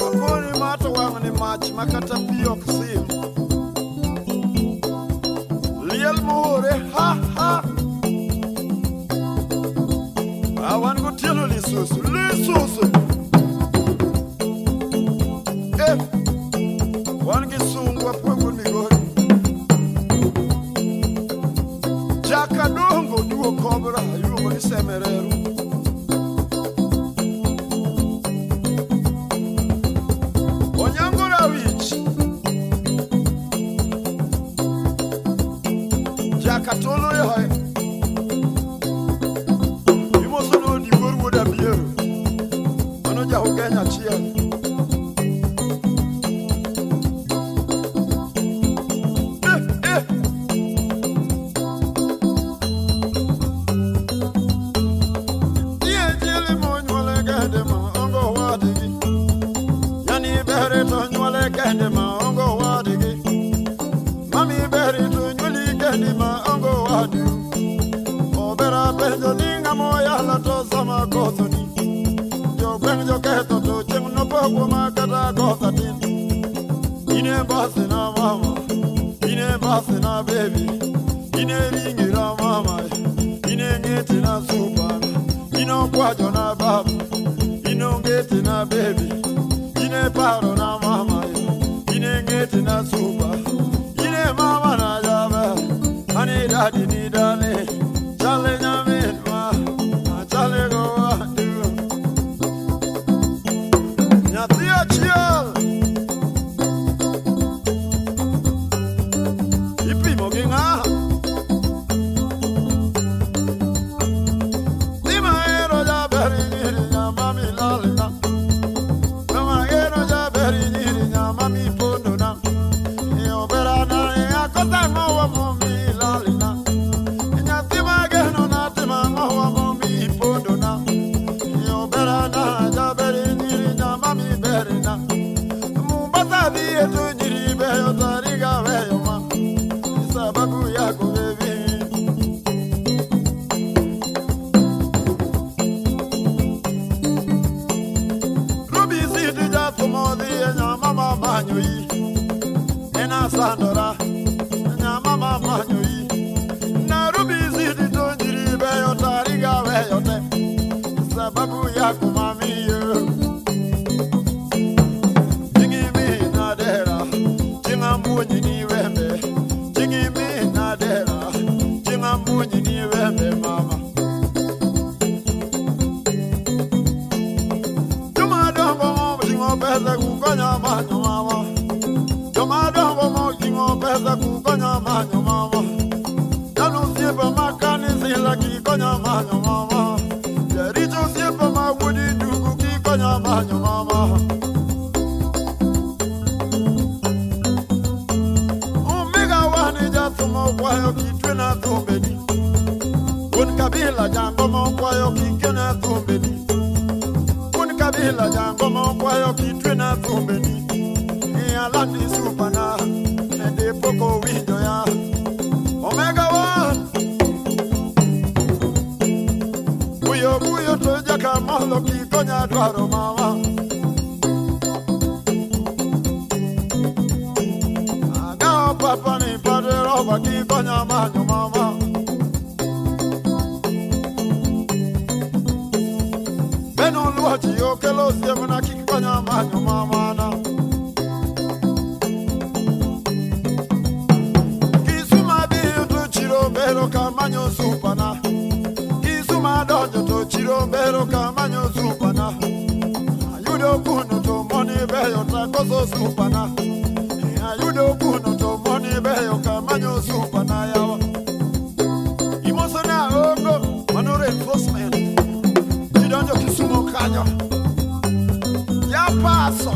Akoni ma to wang' ni mach ma kata pi ok sim. Liel mohore ha ha. Awan gotieno lisusu lisusu. Eh, wan gi sungu apwe wuod Migori. Jakadongo duo kobra iluongo ni Semereru. Onyango Rawich. Jakatolo yoe. Imoso no Odiwuor wuod Abiero. Mano ja Ugenya achiel. Eh, eh. Tie jili monyuole kende ma ongo wadgi. Yani bere to nyuole kende ma ongo wadgi. Mami bere to nyuoli kende ma ongo wadu. Obera penjo ni ng'amo yala to sama kothoni. Jogweng' joketho to chieng' nopogwa ma kata kotha tin. Ine basina mama, ine basina baby, ine ringira mama, ine ng'etina supana, ine okwajo na baba, ine ongetina baby, ine paro na mama, ine ng'etina supa, ine mama na jaber, ani daddy ni dale, chale nyamin ma, chale go wadu. Nyathi achiel ipimo gi ng'a? Dhi mahero jaber nyiri nyama milalna. Mahero jaber nyiri nyama mipondona. Oberana akota ng'owa momilalna. Nyathi mageno natima ng'owa momipondona. Oberana jaber nyiri nyama miberna. Mombasa dhiye to nyiri beyo tariga weyo ma. Sababu yako baby. Ruby City jathumo dhi e nyama mamanyo yi. En asandora nyama mamanyo yi. Nairobi City to nyiri beyo tariga weyo te. Sababu yako mami yo. Jingi mi nadera, jinga muonyi ni wembe. Jingi mi nadera, jinga muonyi ni wembe mama. Joma dongo mo ting'o pesa kukonya manyo mama. Joma dongo mo ting'o pesa kukonya manyo mama. Dhano osiepa ma kanisila kikonya manyo mama. Jaricho osiepa ma wuodi dugu kikonya manyo mama. Omega wani jathum okwayo kitwena thumbeni. Wuon kabila jangoma okwayo kikena thumbeni. Wuon kabila jangoma okwayo kitwena thumbeni. Alandi supana, ende pok owinjo ya. Omega one. Buyo buyo to jakamolo kikonya dwaro mama. Agawo papa ni pate roba kikonya manyo mama. Beno luochi okelo osiepna kikonya manyo mama na. Kisuma dhiyo to chiro mbero kamanyo supana. Kisuma donjo to chiro mbero kamanyo supana. Ayudo kuno to moni beyo takoso supana. Ayudo kuno to moni beyo kamanyo supana yawa. Imoso na ongo mano reinforcement. Kidonjo Kisumo kanyo. Yapaso.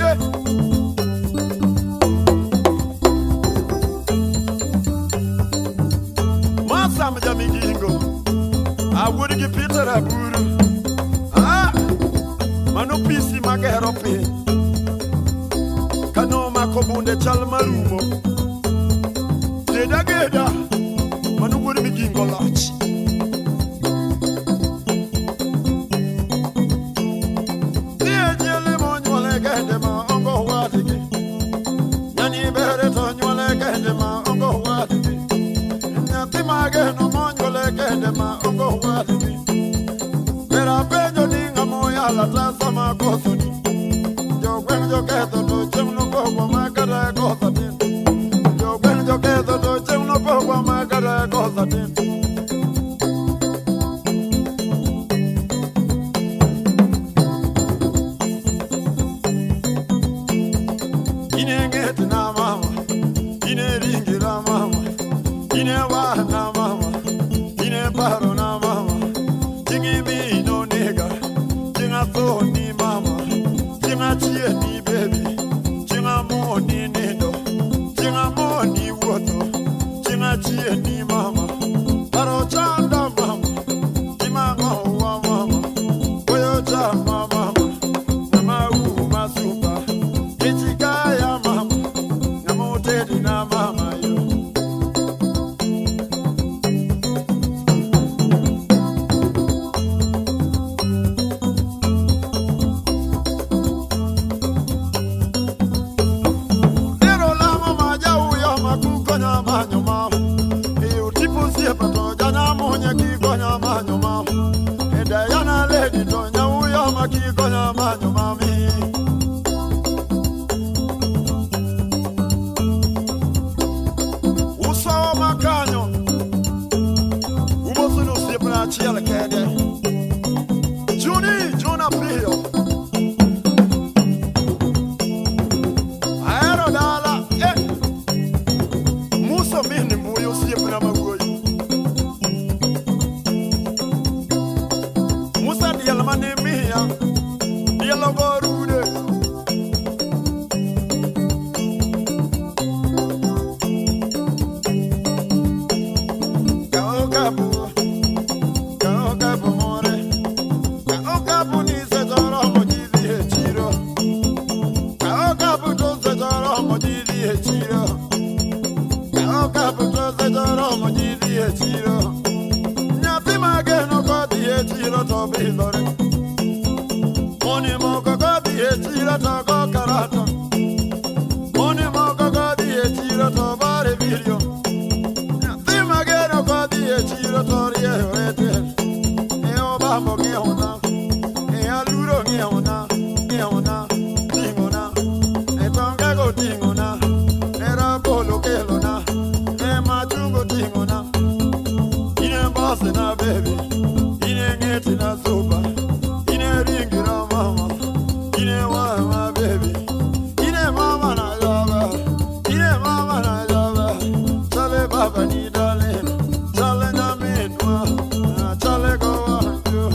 Eh. Masam Jamigingo. Awuod gi Peter Aburu. Ah, mano PC Ofisi magero piny. Kano mako bunde chal marumo. Geda geda, mano wuod Migingo loch. Niye chiele monyuole kende ma ongo wadgi. Nyani bere to nyuole kende ma ongo wadgi. Nyathi mageno monyuole kende ma ongo wadgi. Bera penjo ni ng'amo yala tasa ma kosoni. Jogweng' joketho to chieng' nopogwa ma kata kosa tin. Jogweng' joketho to chieng' nopogwa ma kata kosa tin. Ine ng'eti na mama, ine ringi na mama, ine wa na mama, ine paro na mama. Chieng' imi nega, chieng' atho ni mama, chieng' achie ni baby, chieng' amoni nindo, chieng' amoni wuotho, chieng' achie ni mama. Paro chanda mama, timang'o wa mama, koyo chama mama, ng'ama uma supa, kichikaya mama, ng'ama otedi na mama yo. Ero lamo ma jauyo ma kukonya manyo ma. E utipo osiepa to janyamunye kikonya manyo ma. E Diana lady to nyauyo ma kikonya manyo mami. Usawa makanyo, umoso ni osiepna achiel kende. Juni, Juna piyo. Ahero dala, eh. Muso min mbuyi osiepna ma wuoyi. Musa diel mane miya, diel ogo rude. Ka okapu, ka okapu more. Ka okapu ni sechoro ji dhi e chiro. Ka okapu to sechoro ji dhi e chiro. Ka okapu to sechoro ji dhi e chiro. Nyathi mageno kodhi e chiro to bidhore. Moni moko kodhi e chiro to go karata. Moni moko kodhi e chiro to bare bilio. Nyathi mageno kodhi e chiro to rieyore tir. E obambo ng'iewona, e aluro ng'iewona, ng'iewona, ting'ona. E tongego ting'ona, e rabolo kelona, e machungo ting'ona. Ine boss na baby, ine ng'eti na sopa, ine ringi na mama, ine mama baby, ine mama na jaba, ine mama na jaba. Chale baba ni darling, chale nyaminwa, chale gowa yo.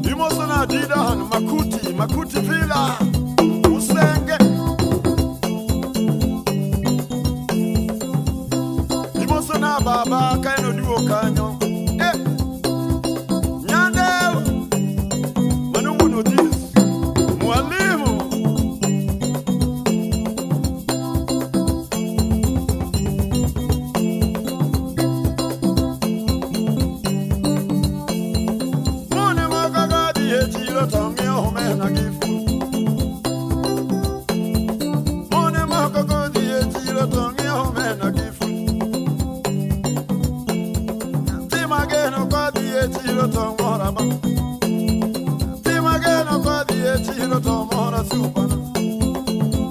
Imoso na Didan, Makuti, Makuti Villa, Usenge. Imoso na baba kaeno duo kanyo. Eh, Nyandel, mano wuon Otis, mwalimu. Mone moko kodhi e chiro to ng'iewo omena gi ful. Mone moko kodhi e chiro to ng'iewo omena gi ful. Nyathi mageno kodhi e chiro to mora ma. Nyathi mageno kodhi e chiro to mora supana.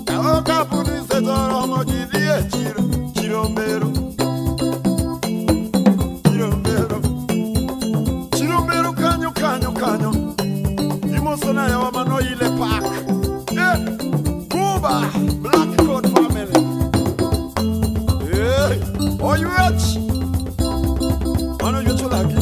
Ka okapu ni sechoromo ji dhi e chiro, chiro mbero. Chiro mbero. Chiro mbero kanyo kanyo kanyo. Imoso na yawa mano ile park. Eh, Kuba, Black Coat Family. Eh, oywech. Mano ywech olagi.